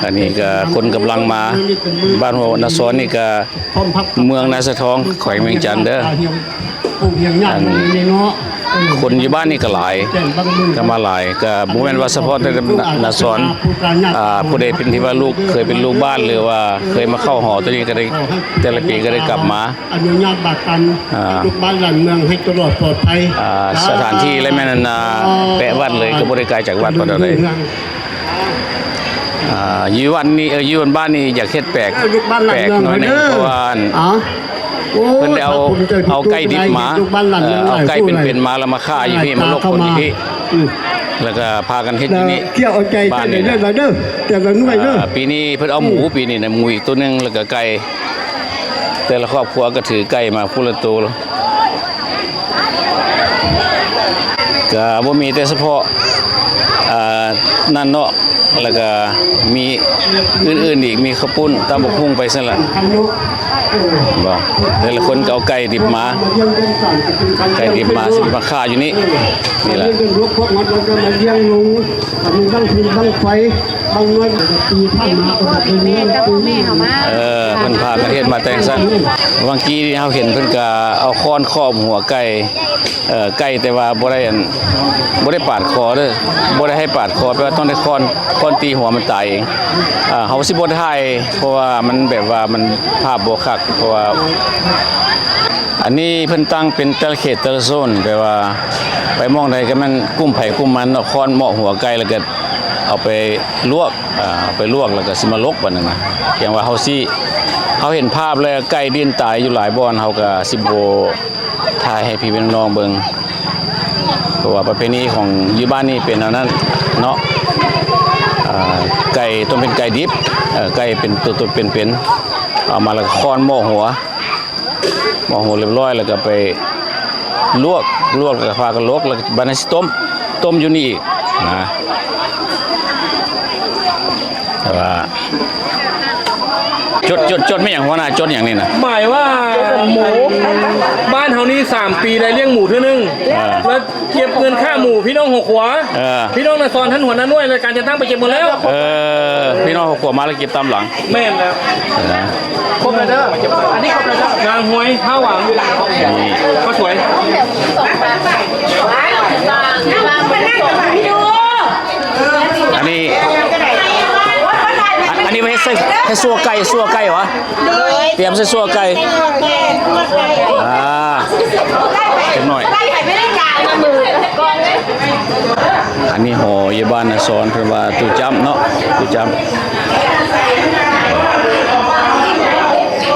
ອັນນີ້ກໍຄົນກຳລັງມາ ບ້ານຫົວນາຊອນນີ້ກໍເມືອງນາຊາທອງ ແຂວງວຽງຈັນເດີ. ອັນຄົນຢູ່ບ້ານນີ້ກໍຫຼາຍ ກໍມາຫຼາຍ ກໍບໍ່ແມ່ນວ່າສະເພາະແຕ່ນາຊອນ ອ່າ ຜູ້ໃດເປັນທີ່ວ່າລູກ ເຄີຍເປັນລູກບ້ານ ຫຼືວ່າເຄີຍມາເຂົ້າຫໍໂຕນີ້ກໍໄດ້ ແຕ່ລະປີກໍໄດ້ກັບມາ. ອະນຸຍາດບາກກັນ ອ່າ ໃຫ້ລູກບ້ານຫຼານເມືອງໃຫ້ຕະຫຼອດປອດໄພ. ອ່າ ສະຖານທີ່ແລະແມ່ນອັນນາ ແປະວັດເລີຍ ກໍບໍ່ໄດ້ໄກຈາກວັດປານໃດ. ອ່າ ຢູ່ວັດນີ້ ເອີ ຢູ່ບ້ານນີ້ຢາກເຮັດແປກ ເອີ ລູກບ້ານຫຼານເມືອງ ແປກໜ້ອຍໜຶ່ງ ເດີ ເພາະວ່າ ອໍ ໂອ້ ເພິ່ນໄດ້ເອົາ ເອົາໄກ່ດິບມາ ເອີ ເອົາໄກ່ເປັນໆມາ ແລ້ວມາຂ້າຢູ່ພີ້ ມາລົກຄົນຢູ່ພີ້ ອືມ ແລ້ວກໍພາກັນເຮັດຢູ່ນີ້ ເອົາໃຈ ບ້ານນີ້ ເດີ ເດີ ແຕ່ລະໜ່ວຍເດີ. ອ່າ ປີນີ້ເພິ່ນເອົາໝູ ອືມ ປີນີ້ນະ ໝູອີກໂຕໜຶ່ງ ແລ້ວກໍໄກ່ ແຕ່ລະຄອບຄົວກໍຖືໄກ່ມາຜູ້ລະໂຕ ກໍບໍ່ມີແຕ່ສະເພາະ ອ່າ ນັ້ນເນາະ ແລ້ວກໍມີອື່ນໆອີກ ມີເຂົ້າປຸ້ນ ຕຳບັກຫຸ່ງໄປຊັ້ນລະ ບໍ່ ແຕ່ລະຄົນກໍເອົາໄກ່ດິບມາ ໄກ່ດິບມາ ຊິມາຂ້າຢູ່ນີ້ ນີ້ລະ ມາລ້ຽງລູກ ມາລ້ຽງລູກ ມີບັ້ງໄຟ ບັ້ງໄຟ ປີຜ່ານມາກໍບໍ່ເຄີຍມີ ເອີ ເພິ່ນພາກັນເຮັດມາແຕ່ງຊັ້ນ ຫວ່າງກີ້ນີ້ເຮົາເຫັນເພິ່ນກໍເອົາຄ້ອນຄ້ອມຫົວໄກ່ ເອີ ໄກ່ ແຕ່ວ່າບໍ່ໄດ້ອັນ ບໍ່ໄດ້ປາດຄໍເດີ ບໍ່ໄດ້ໃຫ້ປາດຄໍ ແປວ່າຕ້ອງໄດ້ຄ້ອນ ຄ້ອນຕີຫົວມັນຕາຍເອງ. ເຮົາຊິບໍ່ຖ່າຍ ເພາະວ່າມັນແບບວ່າມັນພາບບໍ່ຄັກ ເພາະວ່າ ອັນນີ້ເພິ່ນຕັ້ງເປັນແຕ່ລະເຂດແຕ່ລະໂຊນ ແປວ່າໄປໝ່ອງໃດກໍແມ່ນກຸ່ມໃຜກຸ່ມມັນເນາະ ຄ້ອນເໝາະຫົວໄກ່ ແລ້ວກໍເອົາໄປລວກ ເອົາໄປລວກ ແລ້ວກໍຊິມາຫຼົກ ບາດນັ້ນນະ ຢ່າງວ່າເຮົາຊິ ເຮົາເຫັນພາບແລ້ວ ໄກ່ດິ້ນຕາຍຢູ່ຫຼາຍບ່ອນ ເຮົາກໍຊິບໍ່ ຖ່າຍໃຫ້ພີ່ນ້ອງເບິ່ງ ເພາະວ່າປະເພນີຂອງຢູ່ບ້ານນີ້ເປັນແນວນັ້ນເນາະ. ເອີ ໄກ່ຕ້ອງເປັນໄກ່ດິບ ເອີ ໄກ່ເປັນໂຕໆເປັນໆ ເອົາມາແລ້ວກໍຄ້ອນເໝາະຫົວ ເໝາະຫົວລຽບຮ້ອຍ ແລ້ວກໍໄປລວກ ລວກແລ້ວກໍພາກັນຫຼົກ ແລ້ວບັດນັ້ນຊິຕົ້ມ ຕົ້ມຢູ່ນີ້ອີກນະ. ແຕ່ວ່າ ຈົດ ຈົດ ຈົດແມ່ນຫຍັງ ຫົວໜ້າ ຈົດຫຍັງນີ້ນະ? ໝາຍວ່າໝູ ບ້ານເຮົານີ້ສາມປີໄດ້ລ້ຽງໝູເທື່ອໜຶ່ງ ເອີ ແລ້ວເກັບເງິນຄ່າໝູ ພີ່ນ້ອງຫົວຂົວ ເອີ ພີ່ນ້ອງນາຊອນ ທ່ານຫົວໜ້າໜ່ວຍ ແລະການຈັດຕັ້ງໄປເກັບໝົດແລ້ວ ເອີ ພີ່ນ້ອງຫົວຂົວມາແລ້ວເກັບຕາມຫຼັງ ແມ່ນແລ້ວ ເອີ ຄົບແລ້ວເດີ ອັນນີ້ຄົບແລ້ວເດີ ນາງຮວຍ ທ້າວຫວັງ ນີ້ ປ້າສວຍ ອັນນີ້ ອັນນີ້ໄວ້ເຮັດໃສ່ ເຮັດຊົ່ວໄກ່ ຊົ່ວໄກ່ຫວາ? ໂດຍ ຕຽມໃສ່ຊົ່ວໄກ່ ອ່າ ຈັກໜ້ອຍ ອັນນີ້ຫໍຢູ່ບ້ານນາຊອນ ເພິ່ນວ່າຕູ້ຈ້ຳເນາະ ຕູ້ຈ້ຳ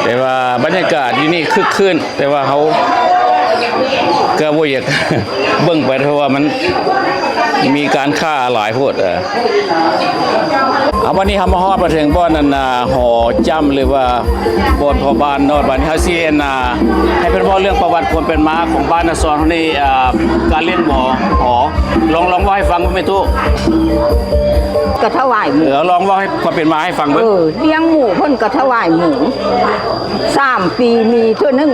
ແຕ່ວ່າບັນຍາກາດຢູ່ນີ້ຄຶກຄື້ນ ແຕ່ວ່າເຮົາກໍບໍ່ຢາກເບິ່ງໄປ ເພາະວ່າມັນມີການຄ້າຫຼາຍໂພດ ເອີ ເອົາ ວັນນີ້ເຮົາມາຮອດມາເຖິງບ່ອນອັນນ່າ ຫໍຈ້ຳ ຫຼືວ່າບ່ອນພໍ່ບ້ານເນາະ ບັດນີ້ເຮົາຊິອັນນ່າ ໃຫ້ເພິ່ນເວົ້າເລື່ອງປະຫວັດຄວາມເປັນມາຂອງບ້ານນາຊອນເຮົານີ້ ອ່າ ການລ້ຽງໝູ ອໍ ລອງ ລອງເວົ້າໃຫ້ຟັງເບິ່ງແມ່ຕູ້ ກໍຖວາຍໝູ ເອີ ລອງເວົ້າໃຫ້ຄວາມເປັນມາໃຫ້ຟັງເບິ່ງ ເອີ ລ້ຽງໝູ ເພິ່ນກໍຖວາຍໝູ ສາມປີມີເທື່ອໜຶ່ງ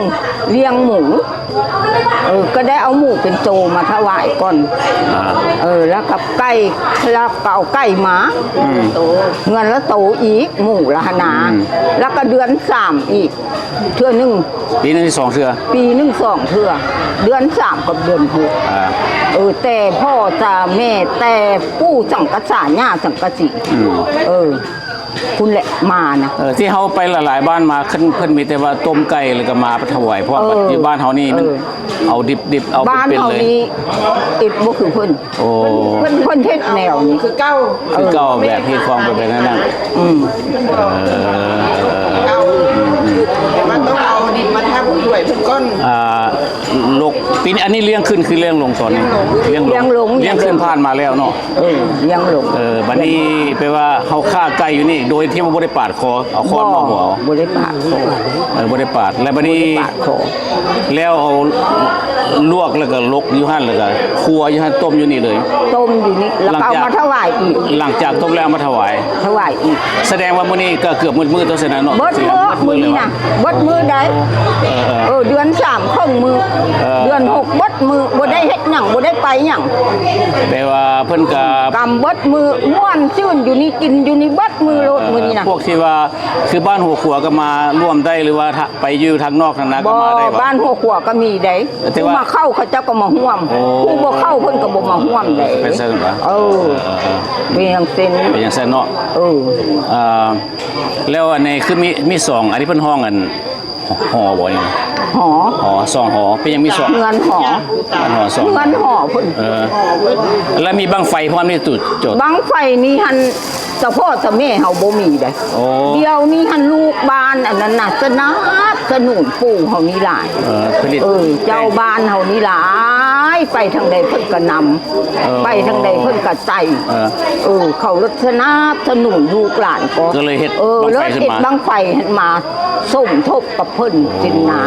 ລ້ຽງໝູ ເອີ ກໍໄດ້ເອົາໝູເປັນໂຕມາຖວາຍກ່ອນ ອ່າ ເອີ ແລ້ວກໍໄກ່ ແລ້ວກໍເອົາໄກ່ມາ ອືມ ເຮືອນລະໂຕອີກ ໝູລະຫັ້ນນາ ອືມ ແລ້ວກໍເດືອນສາມອີກເທື່ອໜຶ່ງ ປີໜຶ່ງສອງເທື່ອ ປີໜຶ່ງສອງເທື່ອ ເດືອນສາມກັບເດືອນຫົກ ອ່າ ເອີ ແຕ່ພໍ່ຕາແມ່ ແຕ່ປູ່ສັງກະສາ ຍ່າສັງກະສີ ອືມ ເອີ ພຸ້ນແຫຼະມານະ ເອີ ທີ່ເຮົາໄປຫຼາຍໆບ້ານມາ ເພິ່ນ ເພິ່ນມີແຕ່ວ່າຕົ້ມໄກ່ ແລ້ວກໍມາຖວາຍ ເພາະວ່າ ເອີ ຢູ່ບ້ານເຮົານີ້ມັນ ເອີ ເອົາດິບໆ ເອົາເປັນໆເລີຍ ບ້ານເຮົານີ້ເຮັດບໍ່ຄືເພິ່ນ ໂອ້ ເພິ່ນ ເພິ່ນເຮັດແນວນີ້ຄືເກົ່າ ຄືເກົ່າ ເອີ ແບບຮີດຄອງໄປແບບນັ້ນນະ ອືມ ເອີ ເອີ ເອີ ເອີ ແຕ່ວ່າຕ້ອງເອົາດິນມາທຳດ້ວຍເພິ່ນກ່ອນ ອ່າ ລົກ ປີນີ້ ອັນນີ້ລ້ຽງຂຶ້ນຄືລ້ຽງລົງຕອນນີ້ ລ້ຽງລົງ ລ້ຽງລົງ ລ້ຽງຂຶ້ນຜ່ານມາແລ້ວເນາະ ເອີ ລ້ຽງລົງ ເອີ ບັດນີ້ແປວ່າເຮົາຂ້າໄກ່ຢູ່ນີ້ ໂດຍທີ່ວ່າບໍ່ໄດ້ປາດຄໍ ເອົາຄ້ອນມາຫົວເອົາ ບໍ່ໄດ້ປາດຄໍ ເອີ ບໍ່ໄດ້ປາດ ແລ້ວບັດນີ້ ບໍ່ໄດ້ປາດຄໍ ແລ້ວເອົາ ລວກແລ້ວກໍຫຼົກຢູ່ຫັ້ນ ແລ້ວກໍຂົ້ວຢູ່ຫັ້ນ ຕົ້ມຢູ່ນີ້ເລີຍ. ຕົ້ມຢູ່ນີ້ ແລ້ວກໍເອົາມາຖວາຍອີກ. ຫຼັງຈາກຕົ້ມແລ້ວເອົາມາຖວາຍ. ຖວາຍອີກ. ສະແດງວ່າມື້ນີ້ກໍເກືອບໝົດມື້ຕົວະຊັ້ນເນາະ. ເບິດມື້ ມື້ນີ້ນະ ເບິດມື້ໃດ໋. ເອີ ເອີ ເດືອນສາມເຄິ່ງມື້ ເອີ ເດືອນຫົກເບິດມື້ ບໍ່ໄດ້ເຮັດຫຍັງ ບໍ່ໄດ້ໄປຫຍັງ. ແປວ່າເພິ່ນກໍກຳເບິດມື້ ມ່ວນຊື່ນຢູ່ນີ້ ກິນຢູ່ນີ້ເບິດມື້ໂລດ ເອີ ມື້ນີ້ນະ. ພວກທີ່ວ່າ ຄືບ້ານຫົວຂົວກໍມາຮ່ວມໄດ້ ຫຼືວ່າ ໄປຢູ່ທາງນອກທາງນາກໍມາໄດ້ບໍ່? ບ້ານຫົວຂົວກໍມີໄດ໋. ແຕ່ວ່າຜູ້ມາເຂົ້າ ເຂົາເຈົ້າກໍມາຮ່ວມ. ໂອ້ ຜູ້ບໍ່ເຂົ້າເພິ່ນກໍບໍ່ມາຮ່ວມໄດ໋. ເປັນຊັ້ນຫວາ? ເອີ ເອີ ເອີ ເປັນຈັ່ງຊັ້ນ. ເປັນຈັ່ງຊັ້ນເນາະ. ເອີ ອ່າ ແລ້ວອັນນີ້ຄືມີ ມີສອງ ອັນນີ້ເພິ່ນຮ້ອງອັນຫໍບໍ່ນີ້? ຫໍ ຫໍ ສອງຫໍ. ເປັນຫຍັງມີສອງ? ເຮືອນຫໍ ເຮືອນຫໍສອງ ເຮືອນຫໍເພິ່ນ. ເອີ ແລ້ວມີບັ້ງໄຟພ້ອມນີ້ ຈຸດ ຈຸດ ບັ້ງໄຟນີ້ຫັ້ນ ຕາພໍ່ຕາແມ່ເຮົາບໍ່ມີໄດ໋. ໂອ້ ດຽວນີ້ຫັ້ນລູກບ້ານອັນນັ້ນນະ ສະໜັບສະໜູນປູ່ເຮົານີ້ຫຼາຍ. ເອີ ເອີ ເຈົ້າບ້ານເຮົານີ້ຫຼາຍ ໄປທາງໃດເພິ່ນກໍນຳ. ເອີ ໄປທາງໃດເພິ່ນກໍໃສ່. ເອີ ເອີ ເຂົາລະສະໜັບສະໜູນລູກຫຼານກໍ ກໍເລີຍເຮັດ ເອີ ບັ້ງໄຟຂຶ້ນມາ ເລີຍເຮັດບັ້ງໄຟຫັ້ນມາ ສົມທົບກັບເພິ່ນຊີ້ນາ.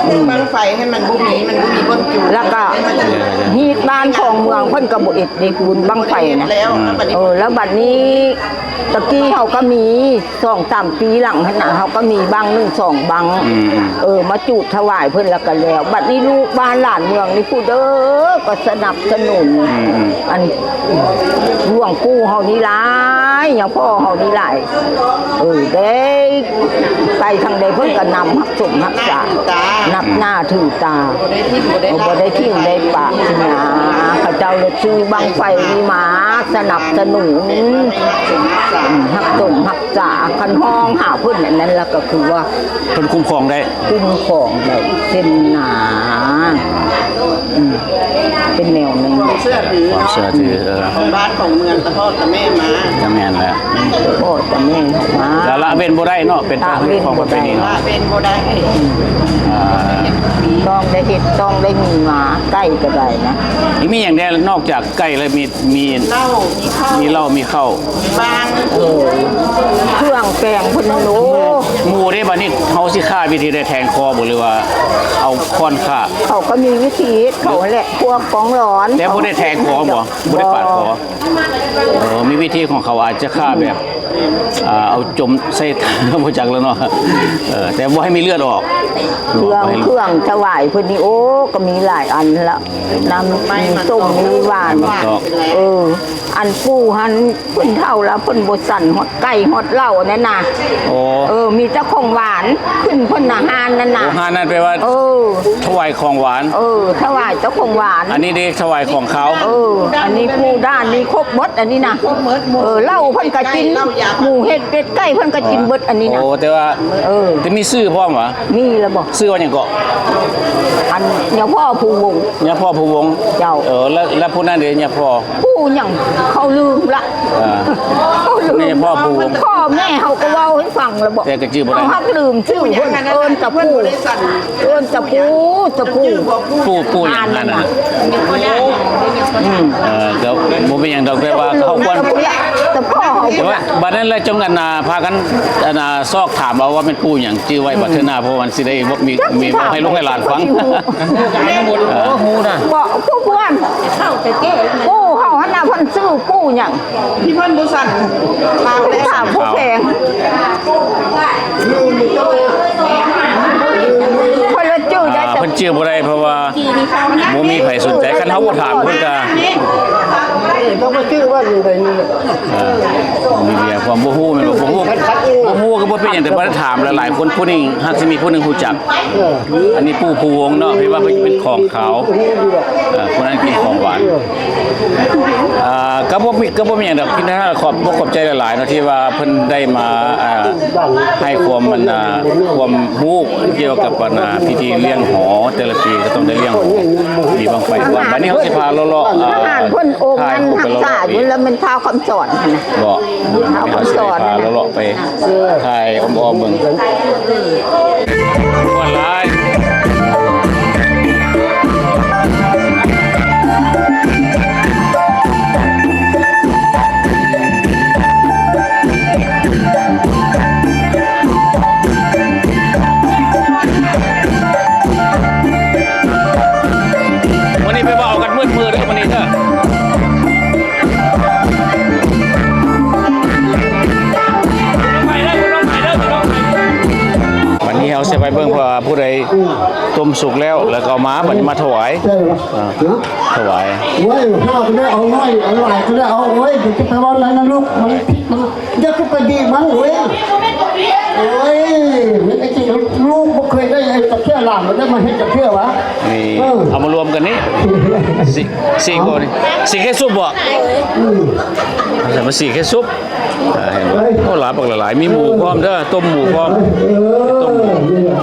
ໂອ້ ບັ້ງໄຟໃຫ້ມັນບໍ່ມີ ມັນບໍ່ມີບ່ອນຈຸດ. ແລ້ວກໍຮີດບ້ານຄອງເມືອງເພິ່ນກໍບໍ່ເຮັດເດ ບຸນບັ້ງໄຟນະ. ເອີ ແລ້ວບັດນີ້ ຕະກີ້ເຮົາກໍມີ ສອງສາມປີຫຼັງຫັ້ນນະ ເຮົາກໍມີບັ້ງໜຶ່ງສອງບັ້ງ. ເອີ ມາຈຸດຖວາຍເພິ່ນແລ້ວກໍແລ້ວ. ບັດນີ້ລູກບ້ານຫຼານເມືອງນີ້ຜູ້ເດີ ກໍສະໜັບສະໜູນ ອັນ ຫຼວງປູ່ເຮົານີ້ຫຼາຍ ຍາພໍ່ເຮົານີ້ຫຼາຍ. ເອີ ໄດ້ໄປທາງໃດເພິ່ນກໍນຳຮັບຊົມຮັກສາ ນັບໜ້າຖືຕາ ບໍ່ໄດ້ຖິ້ມໄດ້ປະຊີ້ນາ. ເຂົາເຈົ້າລະຊື້ບັ້ງໄຟນີ້ມາສະໜັບສະໜູນ ຮັກຊົມຮັກສາ. ຄັນຮ້ອງຫາເພິ່ນອັນນັ້ນລະກໍຄືວ່າ ເພິ່ນຄຸ້ມຄອງໄດ້ ຄຸ້ມຄອງໄດ້ຊີ້ນນາ. ເປັນແນວໜຶ່ງ ຄວາມເຊື່ອຖື ເອີ ຂອງບ້ານຂອງເມືອງ ຕາພໍ່ຕາແມ່ມາ. ກໍແມ່ນແຫຼະ ຕາພໍ່ຕາແມ່ມາ ລະລະເວັ້ນບໍ່ໄດ້ເນາະ ເປັນຂອງປະເພນີເນາະ ລະເວັ້ນບໍ່ໄດ້. ອ່າ ຕ້ອງໄດ້ເຮັດ ຕ້ອງໄດ້ມີມາ ໄກ່ກໍໄດ້ນະ. ມີຫຍັງແດ່ນອກຈາກໄກ່ແລ້ວ ມີ ມີເຫຼົ້າ ມີເຂົ້າ ມີເຫຼົ້າ ມີເຂົ້າ ບາງ ເອີ ເຄື່ອງແປງເພິ່ນໂລ. ໝູເດ້ ບາດນີ້ເຮົາຊິຂ້າວິທີໃດ ແທງຄໍບໍ່ ຫຼືວ່າເອົາຄ້ອນຂ້າ? ເຂົາກໍມີວິທີເຂົາແຫຼະ ພວກກອງຫຼອນ ແຕ່ບໍ່ໄດ້ແທງຄໍບໍ່? ບໍ່ໄດ້ປາດຄໍ. ເອີ ມີວິທີຂອງເຂົາ ອາດຈະຂ້າແບບ ອ່າ ເອົາຈົມໃສ່ ບໍ່ຈັກແລ້ວເນາະ. ເອີ ແຕ່ບໍ່ໃຫ້ມີເລືອດອອກ. ເຄື່ອງ ເຄື່ອງຖວາຍເພິ່ນນີ້ ໂອ້ ກໍມີຫຼາຍອັນລະ ນ້ຳ ມີສົ້ມ ມີຫວານ ເອີ ອັນປູ່ຫັ້ນ ເພິ່ນເຖົ້າແລ້ວ ເພິ່ນບໍ່ສັນຮອດໄກ່ຮອດເຫຼົ້ານັ້ນນະ. ໂອ້ ເອີ ມີແຕ່ຂອງຫວານ ຂຶ້ນເພິ່ນນະ ຮ້ານນັ້ນນະ. ໂອ້ ຮ້ານນັ້ນແປວ່າ ເອີ ຖວາຍຂອງຫວານ. ເອີ ຖວາຍແຕ່ຂອງຫວານ. ອັນນີ້ເດ້ ຖວາຍຂອງຄາວ. ເອີ ອັນນີ້ປູ່ດ້ານນີ້ຄົບໝົດ ອັນນີ້ນະ. ເອີ ເຫຼົ້າເພິ່ນກໍກິນ ໝູເຫັດເປັດໄກ່ເພິ່ນກໍກິນເບິດ ອັນນີ້ນະ. ໂອ້ ແຕ່ວ່າ ເອີ ແຕ່ມີຊື່ພ້ອມຫວາ? ມີລະບໍ່? ຊື່ວ່າຫຍັງເກາະ? ອັນຍາພໍ່ພູວົງ. ຍາພໍ່ພູວົງ. ເຈົ້າ. ເອີ ແລ້ວ ແລ້ວຜູ້ນັ້ນເດ ຍາພໍ່? ຜູ້ຫຍັງ ເຂົາລືມລະ. ເອີ ເຂົາລືມ. ຍາພໍ່ພູວົງ. ພໍ່ແມ່ເຮົາກໍເວົ້າໃຫ້ຟັງລະບໍ່? ແຕ່ກໍຈື່ບໍ່ໄດ້. ເຮົາຮັກລືມຊື່ເພິ່ນ ເອີ້ນແຕ່ປູ່ ເອີ້ນແຕ່ປູ່ ແຕ່ປູ່. ປູ່ ປູ່ຫຍັງຫັ້ນນະ? ອືມ ເອີ ກໍບໍ່ເປັນຫຍັງດອກ ແຕ່ວ່າເຮົາຄວນ ແຕ່ພໍ່ເຮົາ ແຕ່ວ່າບັດນັ້ນແຫຼະ ຈົ່ງ ອັນນ່າ ພາກັນ ອັນນ່າ ຊອກຖາມເອົາວ່າແມ່ນປູ່ຫຍັງ ຈື່ໄວ້ ອືມ ບັດເທື່ອໜ້າ ເພາະມັນຊິໄດ້ມີ ມີເວົ້າໃຫ້ລູກໃຫ້ຫຼານຟັງ. ເອີ ຮູ້ນະ ບໍ່ ຜູ້ພວນ ປູ່ເຮົາຫັ້ນນະ ເພິ່ນຊື່ປູ່ຫຍັງ? ທີ່ເພິ່ນບໍ່ສັນ ຖາມແລ້ວ ຖາມຜູ້ແຂງ ເພິ່ນລະຈື່ໄດ້ ອ່າ ເພິ່ນຈື່ບໍ່ໄດ້ ເພາະວ່າບໍ່ມີໃຜສົນໃຈ. ຄັນເຮົາບໍ່ຖາມເພິ່ນກະ ຕ້ອງໄປຈື່ວ່າຢູ່ໃດນີ້. ເອີ ມີເວຍຄວາມບໍ່ຮູ້ແມ່ນບໍ່? ບໍ່ຮູ້ ບໍ່ຮູ້ກໍບໍ່ເປັນຫຍັງ ແຕ່ບໍ່ໄດ້ຖາມຫຼາຍໆຄົນ ຜູ້ນີ້ຫາກຊິມີຜູ້ໜຶ່ງຮູ້ຈັກ. ເອີ ອັນນີ້ປູ່ພູວົງເນາະ ເພິ່ນວ່າເພິ່ນເປັນຂອງຂາວ ເອີ ຜູ້ນັ້ນກິນຂອງຫວານ. ອ່າ ກໍບໍ່ມີ ກໍບໍ່ມີຫຍັງດອກ ເພຍງແຕ່ຂອບ ຂອບໃຈຫຼາຍໆເນາະ ທີ່ວ່າເພິ່ນໄດ້ມາ ອ່າ ໃຫ້ຄວາມ ອັນນ່າ ຄວາມຮູ້ກ່ຽວກັບ ອັນນ່າ ພິທີລ້ຽງຫໍແຕ່ລະປີ ກໍຕ້ອງໄດ້ລ້ຽງຫໍ ມີບັ້ງໄຟ. ບັດນີ້ເຮົາຊິພາເລາະໆ ອ່າ ທະຫານເພິ່ນອົງນັ້ນຮັກສາຢູ່ລະແມ່ນທ້າວຄຳສອນຫັ້ນນະ. ບໍ່ ທ້າວຄຳສອນ ເຮົາຊິໄດ້ພາເລາະໆໄປ ຖ່າຍອ້ອມໆເບິ່ງ. ມ່ວນຫຼາຍ. ເບິ່ງວ່າຜູ້ໃດຕົ້ມສຸກແລ້ວ ແລ້ວກໍເອົາມາ ບັດນີ້ມາຖວາຍ ອ່າ ຖວາຍ. ໂອ້ຍ ຫ້າກໍໄດ້ເອົາ ໜ້ອຍເອົາ ຫຼາຍກໍໄດ້ເອົາ. ໂອ້ຍ ຢ່າໄປເວົ້ານັ້ນນະລູກ ມັນຜິດ ມັນ ຢ່າໄປບີບມັນ. ໂອ້ຍ ໂອ້ຍ ມັນໄອ້ທີ່ລູກບໍ່ເຄີຍໄດ້ເຮັດຈັກເທື່ອ ຫຼານບໍ່ໄດ້ມາເຮັດຈັກເທື່ອຫວາ. ນີ້ ເອີ ເອົາມາລວມກັນນີ້ ສີ ສີໂກນີ້ ສີເຄຊຸບບໍ່? ອືມ ໃສ່ມາສີເຄຊຸບ. ອ່າ ເຫັນບໍ່? ໂອ້ ຫຼາຍບັກຫຼາຍໆ ມີໝູພ້ອມເດີ ຕົ້ມໝູພ້ອມ ເອີ ຕົ້ມໝູ. ນີ້ແຫຼະ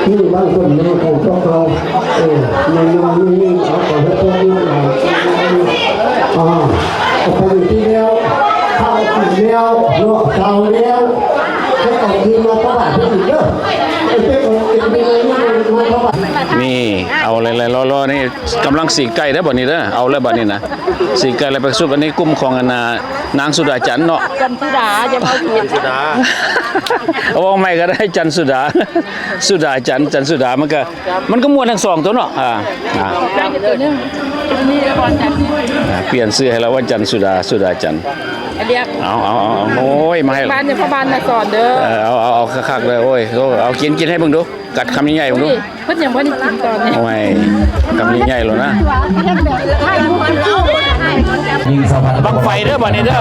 ຄືບາງຄົນເນາະ ຂອງພວກເຮົາ ເອີ ນ້ອຍໆ ນີ້ໆ ເອົາໄປໃຫ້ພວກນີ້ ອ່າ ເອົາໄປຢູ່ທີ່ແລ້ວ ເຂົ້າກິນແລ້ວເນາະ ເຊົາແລ້ວ ໃຫ້ເອົາຄືນມາພະບາດເພິ່ນອີກເດີ. ນີ້ ເອົາຫຼາຍໆ ລໍ້ໆ ນີ້ ກຳລັງສີກໄກ່ເດີ ບັດນີ້ເດີ ເອົາແລ້ວບັດນີ້ນະ ສີກໄກ່ແລ້ວໄປສຸກ. ອັນນີ້ກຸ່ມຂອງອັນນ່າ ນາງສຸດາຈັນເນາະ ຈັນສຸດາ ຢ່າເວົ້າຜິດ ຈັນສຸດາ ເວົ້າໃໝ່ກໍໄດ້ ຈັນສຸດາ ສຸດາຈັນ ຈັນສຸດາ ມັນກໍ ມັນກໍມ່ວນທັງສອງຕົວເນາະ. ອ່າ ອ່າ ອ່າ ປ່ຽນຊື່ໃຫ້ລາວວ່າ ຈັນສຸດາ ສຸດາຈັນ. ເອົາ ເອົາ ເອົາ ໂອ້ຍ ມາໃຫ້ ບ້ານ ພໍ່ບ້ານມາສອນເດີ. ເອີ ເອົາ ເອົາ ເອົາຄັກໆ ເດີ. ໂອ້ຍ ເອົາ ກິນ ກິນໃຫ້ເບິ່ງດູ. ກັດຄຳໃຫຍ່ໆ ເບິ່ງດູ. ເພິ່ນຍັງບໍ່ໄດ້ກິນຕອນນີ້ ໂອ້ຍ ຄຳໃຫຍ່ໆ ໂລດນະ. ບັ້ງໄຟເດີ ບາດນີ້ເດີ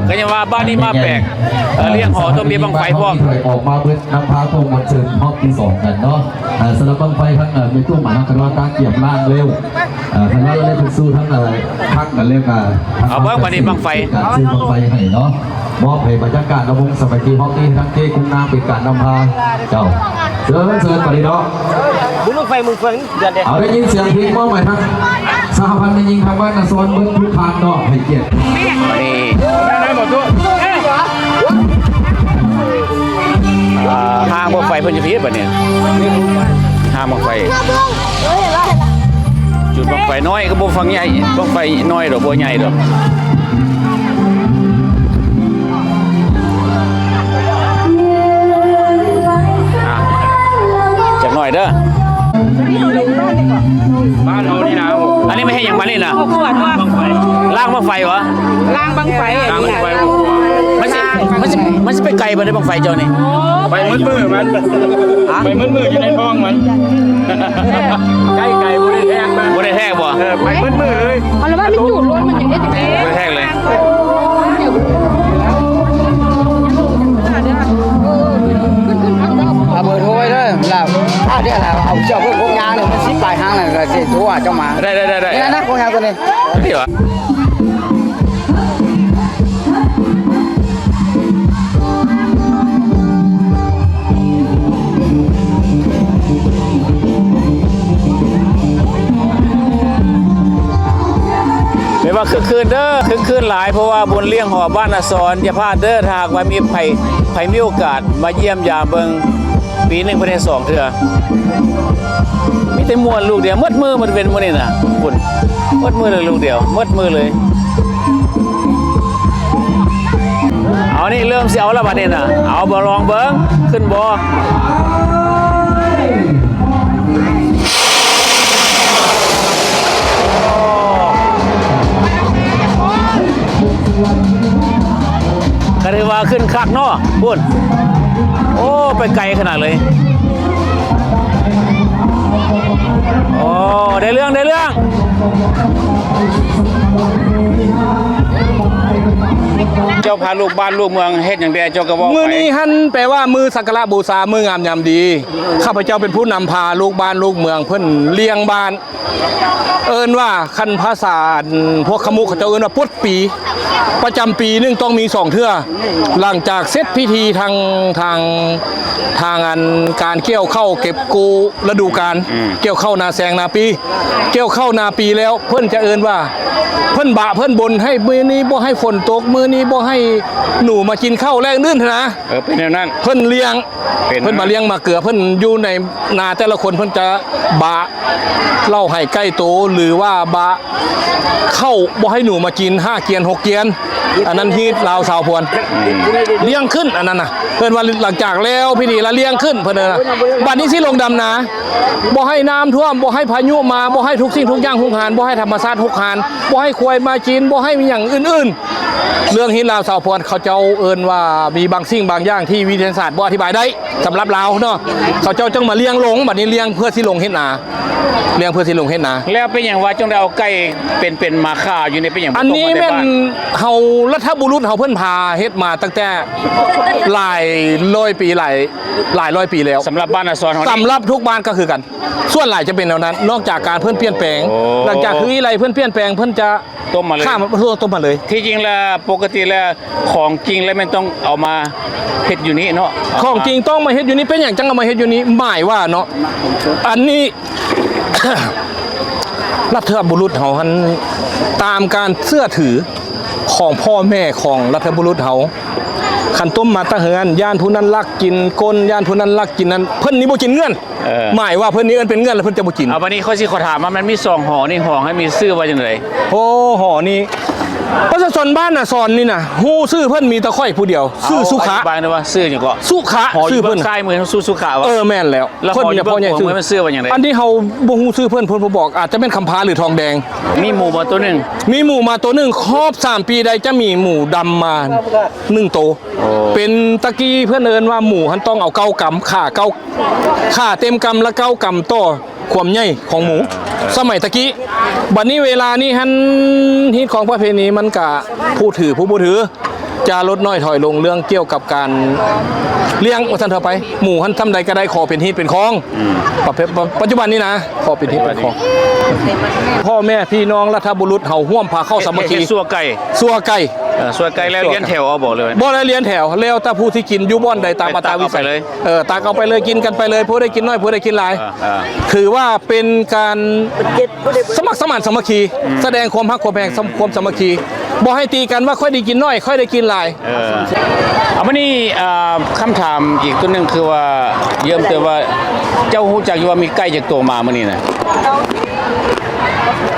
ກໍຍັງວ່າບ້ານນີ້ມາແປກ ເອີ ລ້ຽງຫໍຕ້ອງມີບັ້ງໄຟພ້ອມ. ອອກມາເບິດ ນຳພາພວກມວນຊື່ນຮອບທີສອງກັນເນາະ. ເອີ ສຳລັບບັ້ງໄຟທັງ ເອີ ແມ່ຕຸ້ມ ມະຫາຄະລາ ກຽມລ້າງແລ້ວ ເອີ ຄັນວ່າເຮົາໄດ້ຂຶ້ນສູ່ທັງ ເອີ ພັກກັນແລ້ວກໍ ເອົາເບິ່ງບາດນີ້ບັ້ງໄຟ ການຊື້ບັ້ງໄຟໃຫ້ເນາະ. ມອບໃຫ້ບັນຍາກາດລຳວົງສາມັກຄີຮອບນີ້ ທາງເຈ້ກຸງນາງເປັນການນຳພາ. ເຈົ້າ ເຊີນ ເຊີນ ບາດນີ້ເນາະ ບຸນບັ້ງໄຟເມືອງເຟືອງເດືອນເດ. ເອົາ ໄດ້ຍິນສຽງເພງມອບໃຫ້ທັງສະຫະພັນແມ່ຍິງທາງບ້ານນາຊອນເບິດທຸກທ່ານເນາະ ໃຫ້ກຽດ. ນີ້ ອ່າ ຫ້າງບັ້ງໄຟເພິ່ນຢູ່ພີ້ບາດນີ້ ຫ້າງບັ້ງໄຟ. ຈຸດບັ້ງໄຟນ້ອຍກໍບໍ່ຟັງໃຫຍ່ ບັ້ງໄຟນ້ອຍດອກ ບໍ່ໃຫຍ່ດອກ. ອ່າ ຈັກໜ້ອຍເດີ ບ້ານເຮົານີ້ນະ. ອັນນີ້ແມ່ນເຮັດຫຍັງມານີ້ນະ? ບັ້ງໄຟ ລ້າງບັ້ງໄຟຫວາ? ລ້າງບັ້ງໄຟ ລ້າງບັ້ງໄຟ. ມັນຊິ ມັນຊິ ມັນຊິໄປໄກບໍ່ໄດ້ບັ້ງໄຟເຈົ້ານີ້? ໂອ້ ໄປໝົດມື້ມັນ ຮະ? ໄປໝົດມື້ຢູ່ໃນທ້ອງມັນ. ໄກໄກ ບໍ່ໄດ້ແທກມັນ ບໍ່ໄດ້ແທກບໍ່? ເອີ ໄປໝົດມື້ເລີຍ. ເອົາລະວ່າມັນຈູດລົດ ມັນຍັງເຮັດຈັ່ງໃດ? ບໍ່ໄດ້ແທກເລີຍ. ເອົາເບີໂທໄວ້ເດີ ລາວ ຖ້າເດລາວ ເອົາເຈົ້າເບິ່ງພວກຍາງນີ້ ມັນສິບປາຍຫ້າງແລ້ວ ກໍຊິໂທຫາເຈົ້າມາ. ໄດ້ ໄດ້ ໄດ້ ໄດ້ ນີ້ນະ ພວກຍາງຕົວນີ້. ແມ່ນວ່າຄຶກຄື້ນເດີ ຄຶກຄື້ນຫຼາຍ ເພາະວ່າບຸນລ້ຽງຫໍບ້ານນາຊອນ. ຢ່າພາດເດີ ຖ້າຫາກວ່າມີໃຜ ໃຜມີໂອກາດມາຢ້ຽມຢາມເບິ່ງ ປີໜຶ່ງເພິ່ນເຮັດສອງເທື່ອ. ມີແຕ່ມ່ວນລູກດຽວ ໝົດມື້ໝົດເວັນມື້ນີ້ນະ ພຸ້ນ ໝົດມື້ເລີຍລູກດຽວ ໝົດມື້ເລີຍ. ເອົານີ້ ເລີ່ມຊິເອົາແລ້ວບັດນີ້ນະ. ເອົາ ບໍ່ລອງເບິ່ງ ຂຶ້ນບໍ່? ກໍຖືວ່າຂຶ້ນຄັກເນາະ ພຸ້ນ ໂອ້ ໄປໄກຂະໜາດເລີຍ. ໂອ້ ໄດ້ເລື່ອງ ໄດ້ເລື່ອງ. ເຈົ້າພາລູກບ້ານລູກເມືອງເຮັດຫຍັງແດ່ ເຈົ້າກໍເວົ້າໄປ. ມື້ນີ້ຫັ້ນແປວ່າມື້ສັກກາລະບູຊາ ມື້ງາມຍາມດີ. ຂ້າພະເຈົ້າເປັນຜູ້ນຳພາລູກບ້ານລູກເມືອງ ເພິ່ນລ້ຽງບ້ານ ເອີ້ນວ່າ ຄັນພາສາພວກຂະມຸກເຂົາເຈົ້າເອີ້ນວ່າປົດປີ ປະຈຳປີໜຶ່ງຕ້ອງມີສອງເທື່ອ ຫຼັງຈາກເສັດພິທີທາງ ທາງ ທາງອັນການກ່ຽວເຂົ້າເກັບກູ້ລະດູການ ອືມ ກ່ຽວເຂົ້ານາແຊງນາປີ ກ່ຽວເຂົ້ານາປີແລ້ວ ເພິ່ນຈະເອີ້ນວ່າ ເພິ່ນບະເພິ່ນບົນໃຫ້ມື້ນີ້ບໍ່ໃຫ້ຝົນຕົກ ມື້ນີ້ບໍ່ໃຫ້ໜູມາກິນເຂົ້າ ແລະ ອື່ນໆ ຫັ້ນນະ. ເອີ ເປັນແນວນັ້ນ ເພິ່ນລ້ຽງ ເພິ່ນມາລ້ຽງໝາກເກືອ ເພິ່ນຢູ່ໃນນາແຕ່ລະຄົນ ເພິ່ນຈະບະເຫຼົ້າໄຫໄກ່ໂຕ ຫຼືວ່າບະເຂົ້າບໍ່ໃຫ້ໜູມາກິນ ຫ້າກຽນ ຫົກກຽນ ອັນນັ້ນຮີດລາວຊາວພວນ ອືມ ລ້ຽງຂຶ້ນ ອັນນັ້ນນະ ເພິ່ນວ່າຫຼັງຈາກແລ້ວພິທີລະລ້ຽງຂຶ້ນ ເພິ່ນນະ. ບັດນີ້ຊິລົງດຳນາ ບໍ່ໃຫ້ນ້ຳຖ້ວມ ບໍ່ໃຫ້ພາຍຸມາ ບໍ່ໃຫ້ທຸກສິ່ງທຸກຢ່າງຮຸກຮານ ບໍ່ໃຫ້ທຳມະຊາດຮຸກຮານ ບໍ່ໃຫ້ຄວາຍມາກິນ ບໍ່ໃຫ້ມີຫຍັງອື່ນໆ ເລື່ອງຮີດລາວ ຊາວພວນເຂົາເຈົ້າເອີ້ນວ່າມີບາງສິ່ງບາງຢ່າງທີ່ວິທະຍາສາດບໍ່ອະທິບາຍໄດ້ ສຳລັບລາວເນາະ ເຂົາເຈົ້າຈຶ່ງມາລ້ຽງລົງ ບັດນີ້ລ້ຽງເພື່ອຊິລົງເຮັດນາ ລ້ຽງເພື່ອຊິລົງເຮັດນາ. ແລ້ວເປັນຫຍັງວ່າຈຶ່ງໄດ້ເອົາໄກ່ເປັນໆມາຂ້າຢູ່ນີ້ ເປັນຫຍັງບໍ່ ອັນນີ້ແມ່ນເຮົາ ລັດຖະບຸລຸດເຮົາເພິ່ນພາເຮັດມາຕັ້ງແຕ່ຫຼາຍຮ້ອຍປີ ຫຼາຍ ຫຼາຍຮ້ອຍປີແລ້ວ. ສຳລັບບ້ານອາຊອນເຮົານີ້ ສຳລັບທຸກບ້ານກໍຄືກັນ ສ່ວນຫຼາຍຈະເປັນແນວນັ້ນ ນອກຈາກການເພິ່ນປ່ຽນແປງ ໂອ້ ຫຼັງຈາກຄືອີໄລເພິ່ນປ່ຽນແປງ ເພິ່ນຈະ ຕົ້ມມາເລີຍ ຂ້າມາຕົ້ມມາເລີຍ. ທີ່ຈິງແລ້ວປົກກະຕິແລ້ວ ຂອງຈິງແລ້ວແມ່ນຕ້ອງເອົາມາເຮັດຢູ່ນີ້ເນາະ ຂອງຈິງຕ້ອງມາເຮັດຢູ່ນີ້. ເປັນຫຍັງຈັ່ງເອົາມາເຮັດຢູ່ນີ້? ໝາຍວ່າເນາະ ອັນນີ້ ລັດຖະບຸລຸດເຮົາຫັ້ນ ຕາມການເຊື່ອຖືຂອງພໍ່ແມ່ຂອງລັດຖະບຸລຸດເຮົາ ຄັນຕົ້ມມາແຕ່ເຮືອນ ຢ້ານຜູ້ນັ້ນລັກກິນກົ້ນ ຢ້ານຜູ້ນັ້ນລັກກິນນັ້ນ ເພິ່ນນີ້ບໍ່ກິນເງື່ອນ. ເອີ ໝາຍວ່າເພິ່ນນີ້ເອີ້ນເປັນເງື່ອນ ແລ້ວເພິ່ນຈະບໍ່ກິນ. ເອົາ ບັດນີ້ຂ້ອຍຊິຂໍຖາມວ່າ ມັນມີສອງຫໍນີ້ ຫໍໃຫ້ມີຊື່ວ່າຈັ່ງໃດ? ໂອ້ ຫໍນີ້ ປະຊາຊົນບ້ານນາຊອນນີ້ນະ ຮູ້ຊື່ເພິ່ນມີແຕ່ຂ້ອຍຜູ້ດຽວ ຊື່ສຸຂະ. ອະທິບາຍໜ່ອຍວ່າຊື່ຫຍັງເກາະ? ສຸຂະ ຫໍຢູ່ເບື້ອງຊ້າຍມື ຊື່ສຸຂະວະ? ເອີ ແມ່ນແລ້ວ. ແລ້ວຫໍຢູ່ເບື້ອງຂວາມືມັນຊື່ວ່າຫຍັງໃດ? ອັນທີ່ເຮົາບໍ່ຮູ້ຊື່ເພິ່ນ ເພິ່ນບໍ່ບອກ ອາດຈະແມ່ນຄຳພາ ຫຼື ທອງແດງ. ມີໝູມາໂຕໜຶ່ງ ມີໝູມາໂຕໜຶ່ງ ຄອບສາມປີໄດ້ ຈະມີໝູດຳມາໜຶ່ງໂຕ. ໂອ້ ເປັນ ຕະກີ້ເພິ່ນເອີ້ນວ່າໝູຫັ້ນຕ້ອງເອົາເກົ້າກຳ ຂາເກົ້າ ຂາເຕັມກຳລະເກົ້າກຳຕໍ່ຄວາມໃຫຍ່ຂອງໝູ ເອີ ສະໄໝຕະກີ້. ບັດນີ້ເວລານີ້ຫັ້ນ ຮີດຄອງປະເພນີມັນກະ ຜູ້ຖືຜູ້ບໍ່ຖື ຈະລົດນ້ອຍຖອຍລົງເລື່ອງກ່ຽວກັບການລ້ຽງວ່າຊັ້ນເຖາະໄປ. ໝູຫັ້ນຊ່ຳໃດກໍໄດ້ ຂໍເປັນຮີດເປັນຄອງ. ອືມ ປະເພດ ປັດຈຸບັນນີ້ນະ ຂໍເປັນຮີດເປັນຄອງ. ພໍ່ແມ່ພີ່ນ້ອງລັດຖະບຸລຸດເຮົາຮ່ວມພາເຂົ້າສາມັກຄີ ເຮັດຊົ່ວໄກ່ ຊົ່ວໄກ່. ເອີ ຊົ່ວໄກ່ແລ້ວລຽນແຖວເອົາບໍ່ ຫຼືວ່າ ບໍ່ໄດ້ລຽນແຖວ ແລ້ວແຕ່ຜູ້ທີ່ກິນຢູ່ບ່ອນໃດຕາມອັດຕາວິໄສ. ເອີ ຕັກເອົາໄປເລີຍ ກິນກັນໄປເລີຍ ຜູ້ໃດກິນໜ້ອຍ ຜູ້ໃດກິນຫຼາຍ. ເອີ ເອີ ຖືວ່າເປັນການສະໝັກສະໝານສາມັກຄີ ອືມ ສະແດງຄວາມຮັກຄວາມແພງ ຄວາມສາມັກຄີ ບໍ່ໃຫ້ຕີກັນວ່າຂ້ອຍໄດ້ກິນໜ້ອຍ ຂ້ອຍໄດ້ກິນຫຼາຍ. ເອີ ເອົາ ມື້ນີ້ ອ່າ ຄຳຖາມອີກຕົວໜຶ່ງ ຄືວ່າ ເຢີມເຕີມວ່າ ເຈົ້າຮູ້ຈັກຢູ່ວ່າມີໄກ່ຈັກໂຕມາມື້ນີ້ນະ?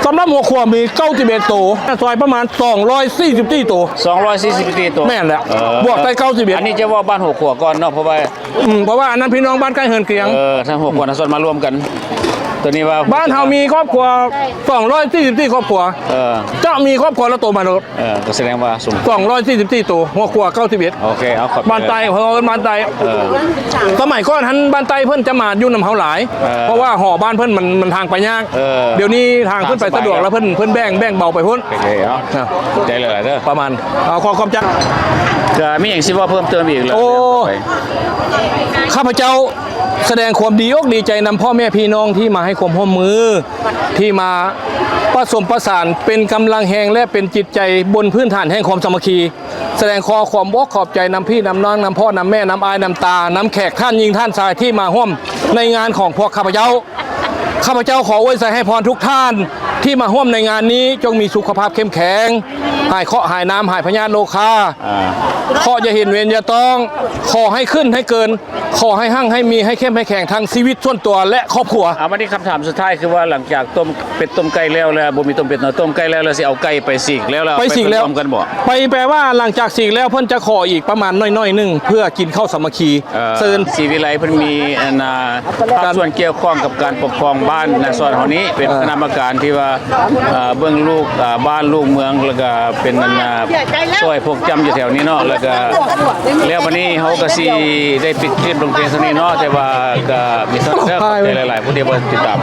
ສຳລັບຫົວຂົວມີເກົ້າສິບເອັດໂຕ ຊອຍປະມານສອງຮ້ອຍສີ່ສິບສີ່ໂຕ. ສອງຮ້ອຍສີ່ສິບສີ່ໂຕ ແມ່ນແລ້ວ. ເອີ ບວກໄດ້ເກົ້າສິບເອັດ. ອັນນີ້ຈະເວົ້າບ້ານຫົວຂົວກ່ອນເນາະ ເພາະວ່າ ອືມ ເພາະວ່າອັນນັ້ນພີ່ນ້ອງບ້ານໃກ້ເຮືອນຄຽງ. ເອີ ທັງຫົວຂົວນະ ສ່ວນມາລວມກັນ ຕົວນີ້ວ່າ ບ້ານເຮົາມີຄອບຄົວສອງຮ້ອຍສີ່ສິບສີ່ຄອບຄົວ. ເອີ ຈະມີຄອບຄົວລະໂຕມາໂລດ. ເອີ ກໍສະແດງວ່າສູງ ສອງຮ້ອຍສີ່ສິບສີ່ໂຕ ຫົວຂົວເກົ້າສິບເອັດ. ໂອເຄ ເອົາ ຂອບໃຈ. ບ້ານໃຕ້ ເຮົາເອີ້ນບ້ານໃຕ້. ເອີ ສະໄໝກ່ອນຫັ້ນ ບ້ານໃຕ້ເພິ່ນຈະມາຢູ່ນຳເຮົາຫຼາຍ. ເອີ ເພາະວ່າຫໍບ້ານເພິ່ນມັນ ມັນຫ່າງໄປຍາກ. ເອີ ດຽວນີ້ທາງຂຶ້ນໄປສະດວກແລ້ວ ເພິ່ນ ເພິ່ນແບ່ງ ແບ່ງເບົາໄປພຸ້ນ. ໂອເຄ ເອົາ ຂອບໃຈຫຼາຍໆເດີ ປະມານ. ເອົາ ຂໍຂອບໃຈ. ຈະມີຫຍັງຊິເວົ້າເພີ່ມເຕີມອີກ? ໂອ້ ຂ້າພະເຈົ້າສະແດງຄວາມດີອົກດີໃຈນຳພໍ່ແມ່ພີ່ນ້ອງທີ່ມາໃຫ້ຄວາມຮ່ວມມື ທີ່ມາປະສົມປະສານເປັນກຳລັງແຮງ ແລະ ເປັນຈິດໃຈບົນພື້ນຖານແຫ່ງຄວາມສາມັກຄີ. ສະແດງຂໍຄວາມອົກຂອບໃຈນຳພີ່ນຳນ້ອງ ນຳພໍ່ນຳແມ່ ນຳອ້າຍນຳຕາ ນຳແຂກທ່ານຍິງທ່ານຊາຍທີ່ມາຮ່ວມໃນງານຂອງພວກຂ້າພະເຈົ້າ. ຂ້າພະເຈົ້າຂໍອວຍໄຊໃຫ້ພອນທຸກທ່ານທີ່ມາຮ່ວມໃນງານນີ້ ຈົ່ງມີສຸຂະພາບເຂັ້ມແຂງ ຫາຍເຄາະຫາຍນາມ ຫາຍພະຍາດໂລຄາ ເຄາະຢ່າເຫັນເວນຢ່າຕ້ອງ ຂໍໃຫ້ຂຶ້ນໃຫ້ເກີນ ຂໍໃຫ້ຮັ່ງໃຫ້ມີ ໃຫ້ເຂັ້ມໃຫ້ແຂງ ທັງຊີວິດສ່ວນຕົວ ແລະ ຄອບຄົວ. ເອົາ ມາທີ່ຄຳຖາມສຸດທ້າຍ ຄືວ່າຫຼັງຈາກຕົ້ມເປັດຕົ້ມໄກ່ແລ້ວ ແລ້ວບໍ່ມີຕົ້ມເປັດເນາະ ຕົ້ມໄກ່ແລ້ວ ແລ້ວຊິເອົາໄກ່ໄປສີກແລ້ວ ແລ້ວ ໄປສີກແລ້ວ ໄປລວມກັນບໍ່? ໄປ ແປວ່າຫຼັງຈາກສີກແລ້ວ ເພິ່ນຈະຂໍອີກປະມານໜ້ອຍໆໜຶ່ງ ເພື່ອກິນເຂົ້າສາມັກຄີ. ເອີ ເຊີນ ສີວິໄລເພິ່ນມີອັນນ່າ ພາກສ່ວນກ່ຽວຂ້ອງກັບການປົກຄອງບ້ານນາຊອນເຮົານີ້ ເປັນ ເອີ ຄະນະກຳມະການທີ່ວ່າ ເອີ ເບິ່ງລູກ ເອີ ບ້ານລູກເມືອງ ແລ້ວກະເປັນອັນນ່າ ຊ່ວຍພວກຈ້ຳຢູ່ແຖວນີ້ເນາະ ແລ້ວກະ ແລ້ວບັດນີ້ເຮົາກະຊິໄດ້ປິດຄລິບລົງພຽງເທົ່ານີ້ເນາະ ແຕ່ວ່າກະມີເທົ່ານີ້ເດີ ຂອບໃຈຫຼາຍໆຜູ້ທີ່ມາຕິດຕາມ.